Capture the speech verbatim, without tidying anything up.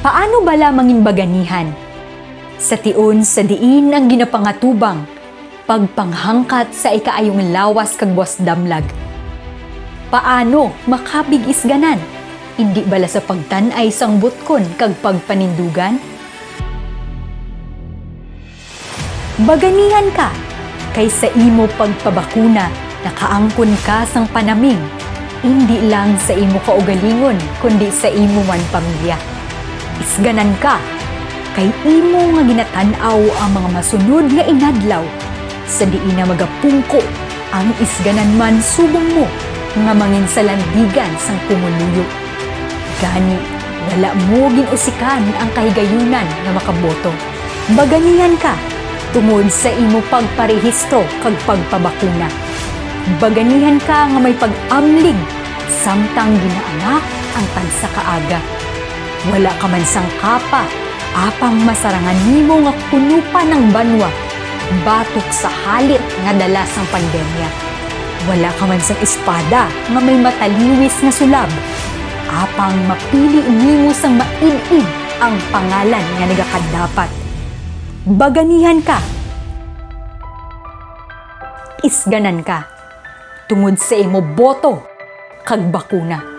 Paano bala manginbaganihan? Sa tion sa diin ang ginapangatubang, pagpanghangkat sa ikaayong lawas kag buas damlag. Paano makabig-isganan? Indi bala sa pagtan-ay sang butkon kag pagpanindugan? Baganihan ka, kay sa imo pagpabakuna, nakaangkon ka sang panaming, indi lang sa imo kaugalingon, kundi sa imo man pamilya. Isganan ka, kay imo nga ginatan-aw ang mga masunod nga inadlaw, sa diin na magapungko ang isganan man subong mo nga manginsalandigan sang pumuluyo. Gani, wala mo gin-usikan ang kahigayunan nga makaboto. Baganihan ka tungod sa imo pagparehistro kag pagpabakuna. Baganihan ka nga may pag-amlig samtang ginaanak ang tagsa ka aga. Wala ka man sang kapa, apang masarangan nimo nga kunupan ang banwa batok sa halit nga dala sang pandemya. Wala ka man sang espada nga may mataliwis nga sulab, apang mapili nimo sang maid-id ang pangalan nga nagakadapat. Baganihan ka, isganan ka, tungod sa imo boto kag bakuna.